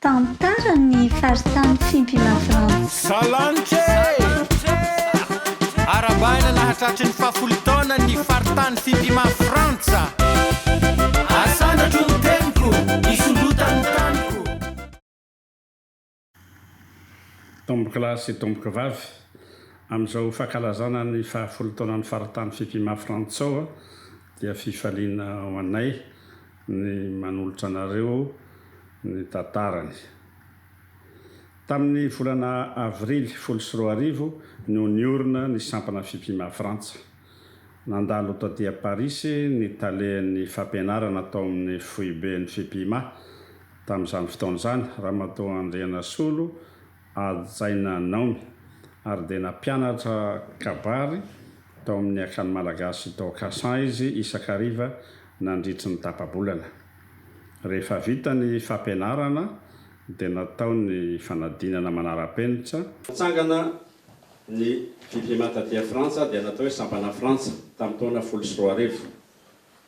Tantaran'ny faritany Fimpima-Frantsa. Salanitra e! Arahabaina nahatratry ny fahafolo taona ny faritany Fimpima Frantsa. Asandratro ny teniko, isondrotan'ny taniko. Tompokolahy sy tompokovavy, amin'izao fankalazana ny fahafolo taonan'ny faritany Fimpima Frantsa izao dia fifaliana ho anay ny manolotra anareo ny tantarany. Tamin'ny volana avrily 2010 no niorina ny sampana Fimpima Frantsa. Nandalo taty Parisy ny talen'ny fampianarana tao amin'ny foiben'ny Fimpima tamin'izany fotoana izany, Ramatoa Andrianasolo Hajaina Naomy, ary dia nampianatra kabary tao amin'ny Akany Malagasy tao Cassan izy isan-kariva nandritry ny tapa-bolana. Rehefa vita ny fampianarana dia natao ny fanadinana manara-penitra. Natsangana ny Fimpima taty Frantsa dia natao hoe Sampana Frantsa tamin'ny taona 2010.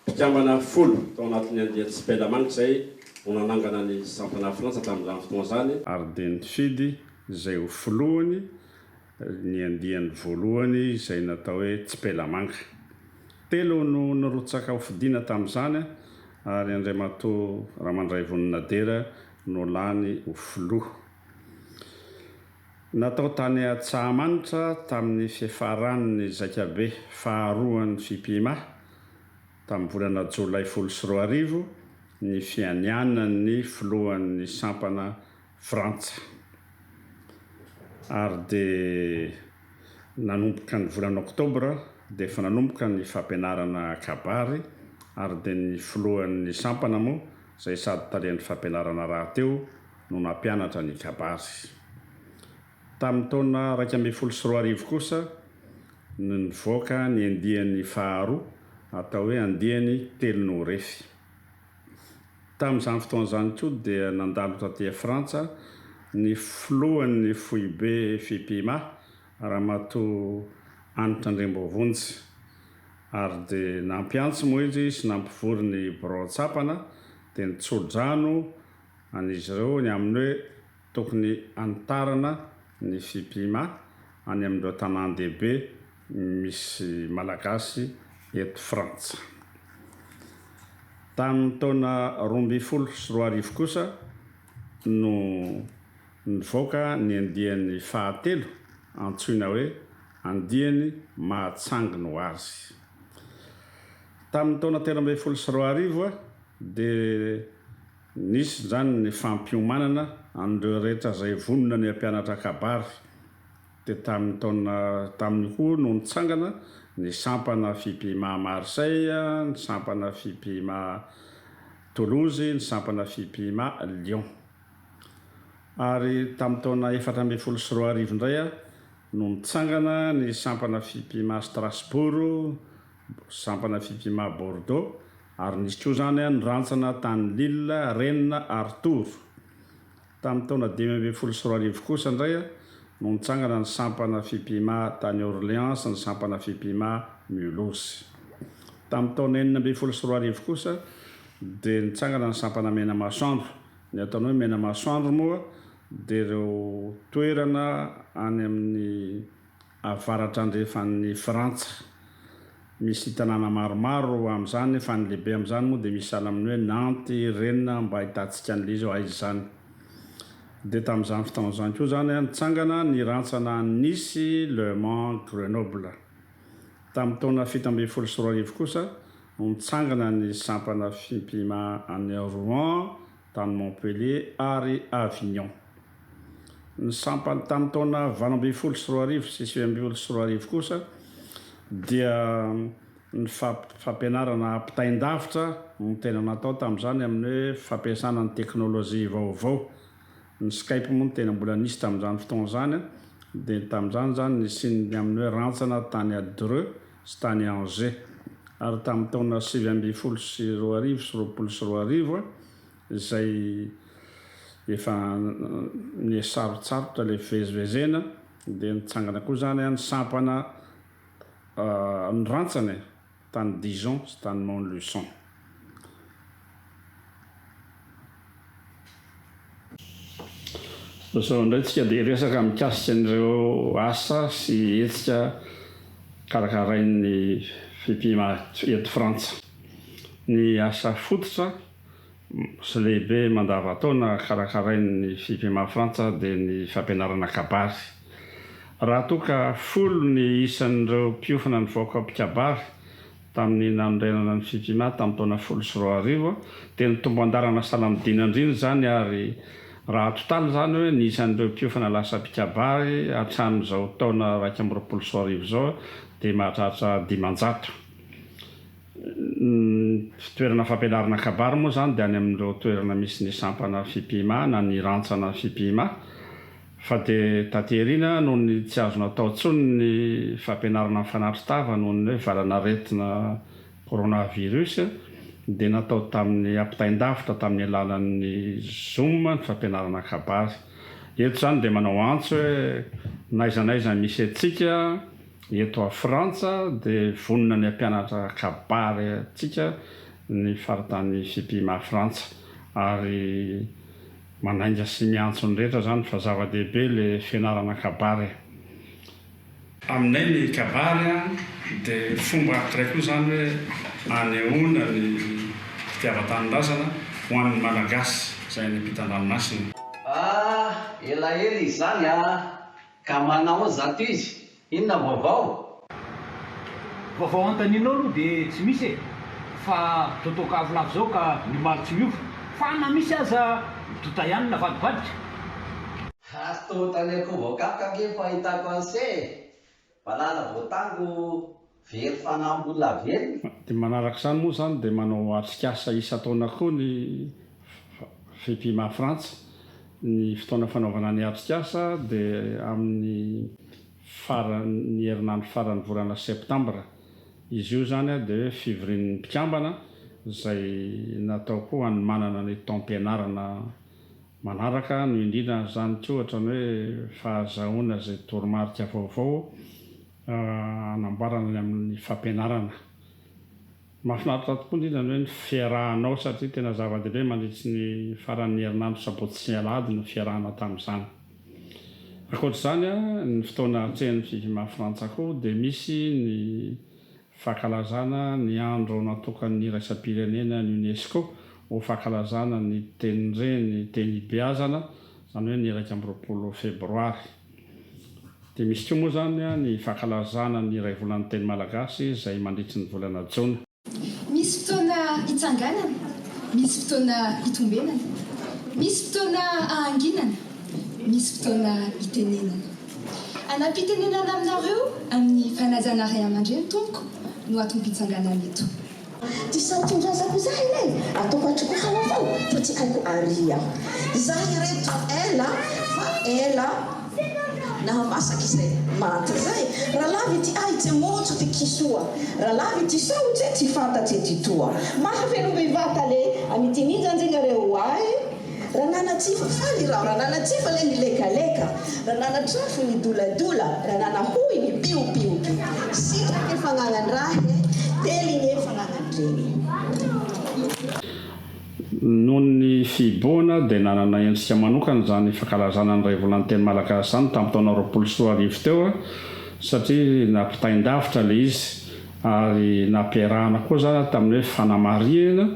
Mpikambana folo tao anatin'ny andian-tsipelamanitra izay no nanangana ny Sampana Frantsa tamin'izany fotoana izany. Ary dia nifidy izay ho filohany ny andiany voalohany izay natao hoe Tsipelamanga. Telo no nirotsaka hofidiana tamin'izany ary Andriamatoa Ramandraivony Nadera no lany ho filoha. Natao tany Antsahamanitra tamin'ny fiafaran'ny zaikabe faharoan'ny Fipima tamin'ny volana jolay 2010 ny fianianan'ny filohan'ny sampana Frantsa. Ary dia nanomboka ny volana oktobra dia efa nanomboka ny fampianarana kabary ary dia ny filohan'ny sampana moa izay sady talen'ny fampianarana rahateo no nampianatra ny kabary. Tamin'ny taona 2011 kosa no nivoaka ny andiany faharoa atao hoe andiany telo no refy. Tamin'izany fotoana izany koa dia nandalo taty Frantsa ny filohan'ny foibe Fipima, Ramatoa Hanitra Andriamboavonjy, ary dia nampiantso moa izy sy nampivory ny biraon-tsampana dia nitso-drano an'izy ireo ny amin'ny hoe tokony hanitarana ny Fipima any amin'ireo tanàn-dehibe misy Malagasy eto Frantsa. Tamin'ny taona 2012 kosa no nivoaka ny andiany fahatelo antsoina hoe andiany Mahatsangy no azy. Tamin'ny taona 2013 dia Nisy izany ny fampiomanana an'ireo rehetra izay vonona ny hampianatra kabary. Dia tamin'ny taona tamin'io koa no nitsangana ny sampana Fipima Marseille, ny sampana Fipima Toulouse, ny sampana Fipima Lyon. Ary tamin'ny taona 2014 indray no nitsangana ny sampana Fipima Strasbourg, sampana Fipima Bordeaux, Ary nisy koa izany ny rantsana tany Lille, Rennes ary Tours. Tamin'ny taona 2015 kosa indray no nitsangana ny sampana Fipima tany Orléans sy ny sampana Fipima Mulhouse. Tamin'ny taona 2016 kosa dia nitsangana ny sampana Menamasoandro. Ny ataony hoe Menamasoandro moa dia ireo toerana any amin'ny avaratra andrefan'i Frantsa. Misy tanàna maromaro amin'izany fa ny lehibe amin'izany moa dia misy sahala amin'ny hoe Nantes, Rennes mba ahitantsika an'ilay izy hoe aiza izany. Dia tamin'izany fotoana izany koa izany nitsangana ny rantsana any Nice, Le Mans, Grenoble. Tamin'ny taona 2017 kosa no nitsangana ny sampana Fimpima any Rouen, tany Montpellier ary Avignon. Ny sampany tamin'ny taona 2018 sy 2019 kosa dia ny fampianarana ampitain-davitra no tena natao tamin'izany amin'ny hoe fampiasana ny teknolojia vaovao. Ny Skype moa no tena mbola nisy tamin'izany fotoana izany dia tamin'izany izany nisian'ny amin'ny hoe rantsana tany Dreux sy tany Angers. Ary tamin'ny taona 2019 sy 2020 izay efa niha-sarotsarotra ilay fivezivezena dia nitsangana koa izany ny sampana ny rantsana e, tany Dijon sy tany Montluçon. Izao indray tsika dia hiresaka mikasika an'ireo asa sy hetsika karakarain'ny Fimpima eto Frantsa. Ny asa fototra sy lehibe mandavantaona karakarain'ny Fimpima Frantsa dia ny fampianarana kabary. Raha toa ka folo ny isan'ireo mpiofana nivoaka mpikabary Tamin'ny nanorenana ny Fimpima tamin'ny taona 2010 dia nitombo an-dalana sahala amin'ny dinandrina izany ary raha atotaly izany hoe ny isan'ireo mpiofana lasa mpikabary hatramin'izao taona 2021 izao dia mahatratra 500. Ny toerana fampianarana kabary moa izany dia any amin'ireo toerana misy ny sampana Fimpima na ny rantsana Fimpima. Fa dia taty aoriana noho ny tsy azo natao intsony ny fampianarana mifanatri-tava noho ny hoe valan'aretina coronavirus dia natao tamin'ny ampitain-davitra tamin'ny alalan'ny zoom ny fampianarana kabary. Eto izany dia manao antso hoe n'aiza n'aiza misy antsika eto a Frantsa dia vonona ny hampianatra kabary antsika ny faritany Fipima Frantsa ary Manainga sy miantso ny rehetra zany fa zava-dehibe le fianarana kabary e. Aminay ny kabary an de fomba ankiray koa zany hoe anehoana ny fitiavan-tanindrazana ho an'ny Malagasy zay any ampitan-dranomasina. Ah! Elaela izy zany ah! Ka manao zato izy, inona vaovao? Vaovao antaninao aloha dia tsy misy e! Fa totoka avo lava izao ka ny omaly tsy miova. Fa na misy aza midota ihany navadibadika. Ary toa tany akoho voakapoka ange ny fahitako an'se e! Valala voatango very fanahy mbola velona. Dia manaraka izany moa izany dia manao atrikasa isan-taona koa ny Fepima Frantsa. Ny fotoana fanaovana ny atrikasa dia amin'ny faran'ny herinandro faran'ny volana septambra. Izy io izany dia hoe fivorian'ny mpikambana izay natao koa hanomanana ny taom-pianarana manaraka no indrindra izany koa ohatran'ny hoe fahazahoana izay toromarika vaovao hanamboarana ny amin'ny fampianarana. Mahafinaritra tokoa indrindra ny hoe ny fiarahanao satria tena zava-dehibe mandritry ny faran'ny herinandro sabotsy sy alahady no fiarahana tamin'izany. Ankoatra izany, ny fotoana atrehin'ny Fivima Frantsa koa dia misy ny fankalazana ny andro natokan'ny iraisam-pirenena ny Unesco ho fankalazana ny tenin-dreny teny ibeazana, izany hoe ny 21 febroary. Dia misy koa moa izany ny fankalazana ny iray volan'ny teny malagasy izay mandritry ny volana jona. Misy fotoana hitsanganana, misy fotoana hitombenana, misy fotoana ahanginana, misy fotoana hitenenana. Anam-pitenenana aminareo amin'ny fanajana ray aman-dreny tompoko no atom-pitsanganana eto. Ty santion-drazako zah ilay ataoko hatriko hafa ao fa tsy haiko aria. Zah ireto ela fa ela nahamasaka izay maty zay. Ralavy ity ahitse motso ty kisoa, ralavy ity saotse tsy fantatse ty toa. Mahavelombe vata le amity ninjanjignareo ahy. Raha nanatsifa faly raho, raha nanatsifa le nilekaleka, raha nanatrafo nidoladola, raha nanahohy nipiopioky. Sitrake fagnagnan-draha e, teligne fagnagnan-dreny. Noho ny fihibohana dia nanana endrika manokana izany fankalazana ny iray volan'ny teny malagasy izany tamin'ny taona 2020 teo satria nampitain-davitra ilay izy. Ary nampiarahana koa izany tamin'ny hoe fanamarihana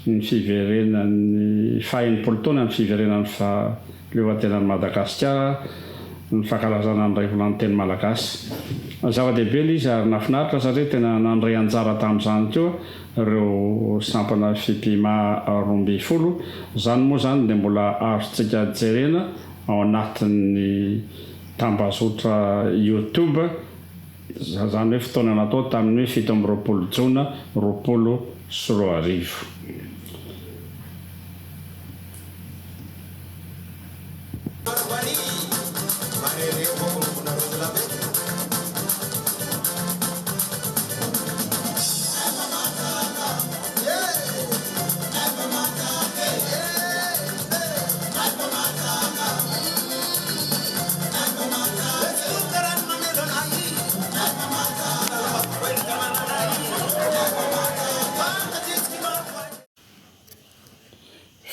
ny fiverenan'ny faha-enimpolo taona ny fiverenan'ny fahaleovantenan'i Madagasikara ny fankalazana ny iray volan'ny teny malagasy. Zava-dehibe ilay izy ary nahafinaritra satria tena nandray anjara tamin'izany koa ireo sampana Fipima 12. Izany moa izany dia mbola azontsika jerena ao anatin'ny tambazotra YouTube. Izany hoe fotoana natao tamin'ny 27 jona 2020.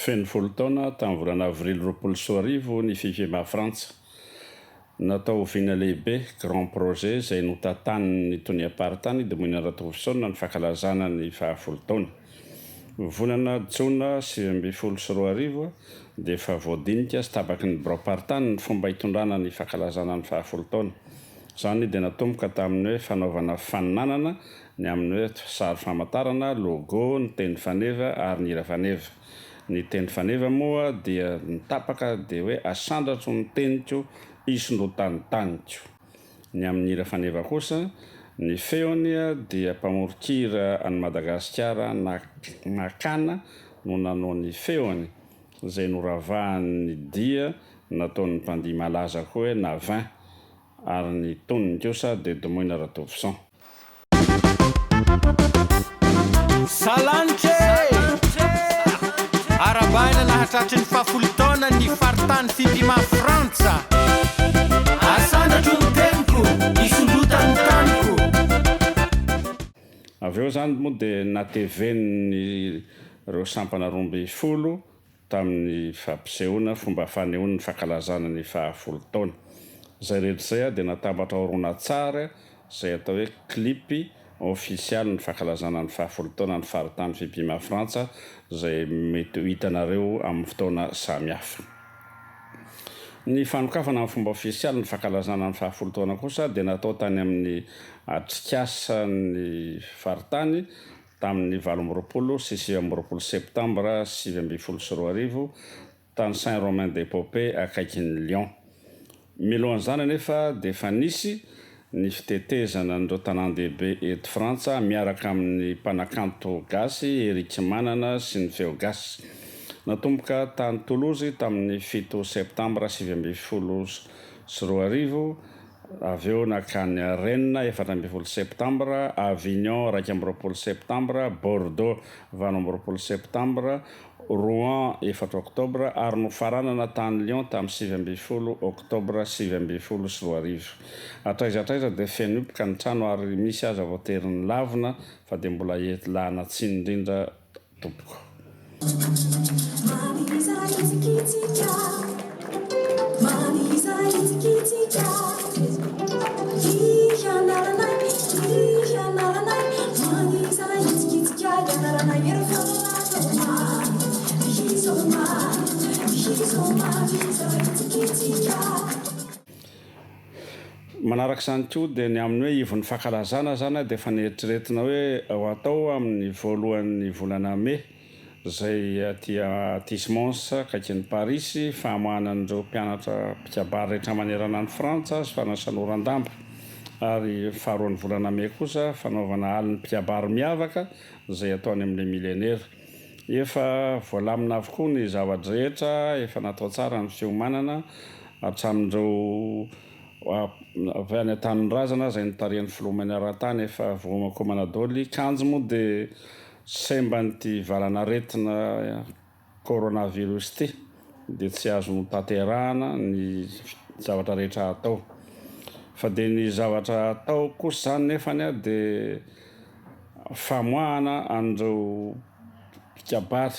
Feno folo taona tamin'ny volana avrily 2020 ny Fifima Frantsa. Natao ho vina lehibe, grand projet, izay notantanin'ny Toniam-paritany Domoina Ratovoson ny fankalazana ny fahafolo taona. Volana jona 2019 dia efa voadinika sy tapaky ny biraom-paritany ny fomba hitondrana ny fankalazana ny fahafolo taona. Izany dia natomboka tamin'ny hoe fanaovana faninanana ny amin'ny hoe sary famantarana, logo, ny teny faneva ary ny hira faneva. Ny teny faneva moa dia ny tapaka dia hoe asandratro ny teniko isondrotany taniko. Ny amin'ny hira faneva kosa, ny feony dia mpamoron-kira an'i Madagasikara Nakana no nanao ny feony, izay noravahan'ny dia nataon'ny mpandihy malaza koa hoe Navin. Ary ny tonony kosa dia Domoina Ratovoson. Salanitra e! Arabaina nahatratry ny fahafolo taona ny faritany Fipima Frantsa. Asandratro ny teniko, isondrotany taniko. Avy eo izany moa dia natevenin'ireo sampana 12 tamin'ny fampisehoana fomba fanehoany ny fankalazana ny fahafolo taona. Izay rehetra izay dia natambatra horonantsary izay atao hoe clip ofisialy ny fankalazana ny fahafolo taona ny faritany Fipima Frantsa izay mety ho hitanareo amin'ny fotoana samihafa. Ny fanokafana amin'ny fomba ofisialy ny fankalazana ny fahafolo taona kosa dia natao tany amin'ny atrikasan'ny faritany Tamin'ny 28 sy 29 septambra 2019, tany Saint-Romain-des-Popées akaikin'i Lyon. Milohan'izany anefa dia efa nisy ny fitetezana an'ireo tanàn-dehibe eto Frantsa miaraka amin'ny mpanakanto gasy Eric Manana sy ny Feo Gasy. Natomboka tany Toulouse tamin'ny 7 septambra 2019 Avy eo nankany Rennes, 14 septambra, Avignon, 21 septambra, Bordeaux, 28 septambra, Rouen, 4 oktobra, ary nofaranana tany Lyon tamin'ny 19 oktobra 2019. Hatraiza hatraiza dia feno hipoka ny trano ary misy aza voatery nilavina fa dia mbola ialana tsiny indrindra tompoko. Manaraka izany koa dia ny amin'ny hoe ivon'ny fankalazana izany dia efa neritreretina hoe ho atao amin'ny voalohan'ny volana mey izay aty Athis-Mons akaikin'i Parisy famoahana an'ireo mpianatra mpikabary rehetra manerana an'i Frantsa sy fanasanoran-damba ary faharoan'ny volana mey kosa fanaovana alin'ny mpikabary miavaka izay atao any amin'ny Millénaire. Efa voalamina avokoa ny zava-drehetra, efa natao tsara ny fiomanana hatramin'ireo avy any an-tanindrazana izay notarihan'ny filoha maneran-tany efa voaomankomana daholo. Kanjo moa dia semban'ity valan'aretina coronavirus ity dia tsy azo notanterahana ny zavatra rehetra atao. Fa dia ny zavatra atao kosa izany nefany dia famoahana an'ireo mpikabary,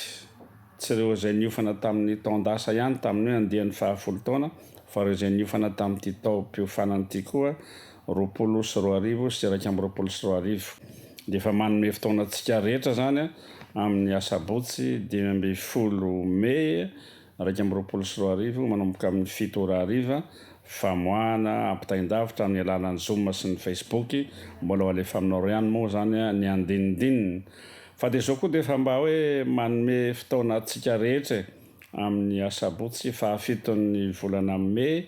tsy ireo izay niofana tamin'ny taon-dasa ihany tamin'ny hoe andiany fahafolo taona fa ireo izay niofana tamin'ity taom-piofanana ity koa, 2020 sy 2021. Dia efa manome fotoana antsika rehetra izany amin'ny asabotsy 15 mey 2021 manomboka amin'ny 7 ora hariva, famoahana ampitain-davitra amin'ny alalan'ny zoom sy ny facebook, mbola ho alefa aminareo ihany moa izany ny andinindininy. Fa dia izao koa dia efa mba hoe manome fotoana antsika rehetra e, amin'ny asabotsy fahafiton'ny volana mey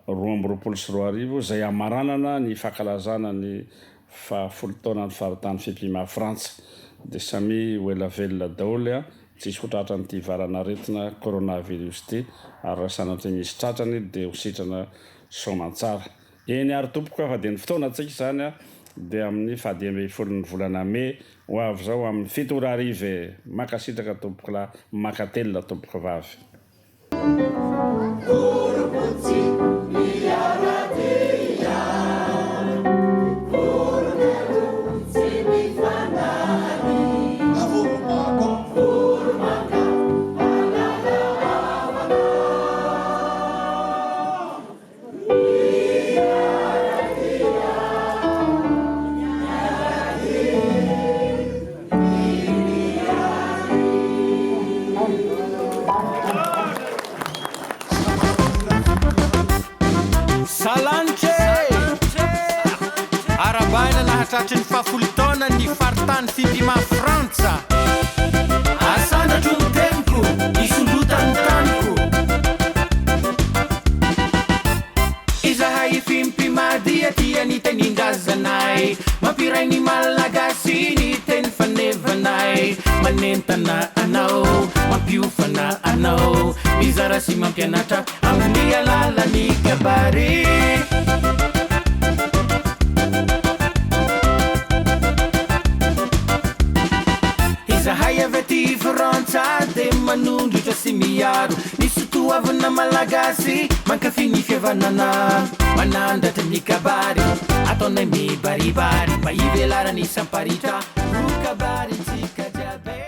2022 izay hamaranana ny fankalazana ny fahafolo taonan'ny faritany Fipima Frantsa dia samia ho ela velona daholo a, tsisy ho tratran'ity valan'aretina coronavirus ity ary raha sanatria misy tratrany dia ho sitrana soamantsara. Eny ary tompoko fa dia ny fotoana antsika izany a dia amin'ny faha-15 ny volana mey ho avy izao amin'ny 7 ora hariva e! Mankasitraka tompokolahy, mankatelina tompokovavy. Nahatratry ny fahafolo taona ny faritany Fimpima Frantsa. Asandratro ny teniko, isondrotan'ny taniko. Izahay Fimpima dia tia ny tenin-drazanay. Mampiray ny Malagasy ny teny fanevanay. Manentana anao, mampiofana anao. Mizara sy mampianatra amin'ny alalan'ny kabary. Izahay avy aty Frantsa dia manondrotra sy miaro ny sotoavina malagasy, mankafy ny fihavanana, manandratra ny kabary, ataonay mibaribary mba hivelaran'ny isam-paritra ho kabarintsika jiaby.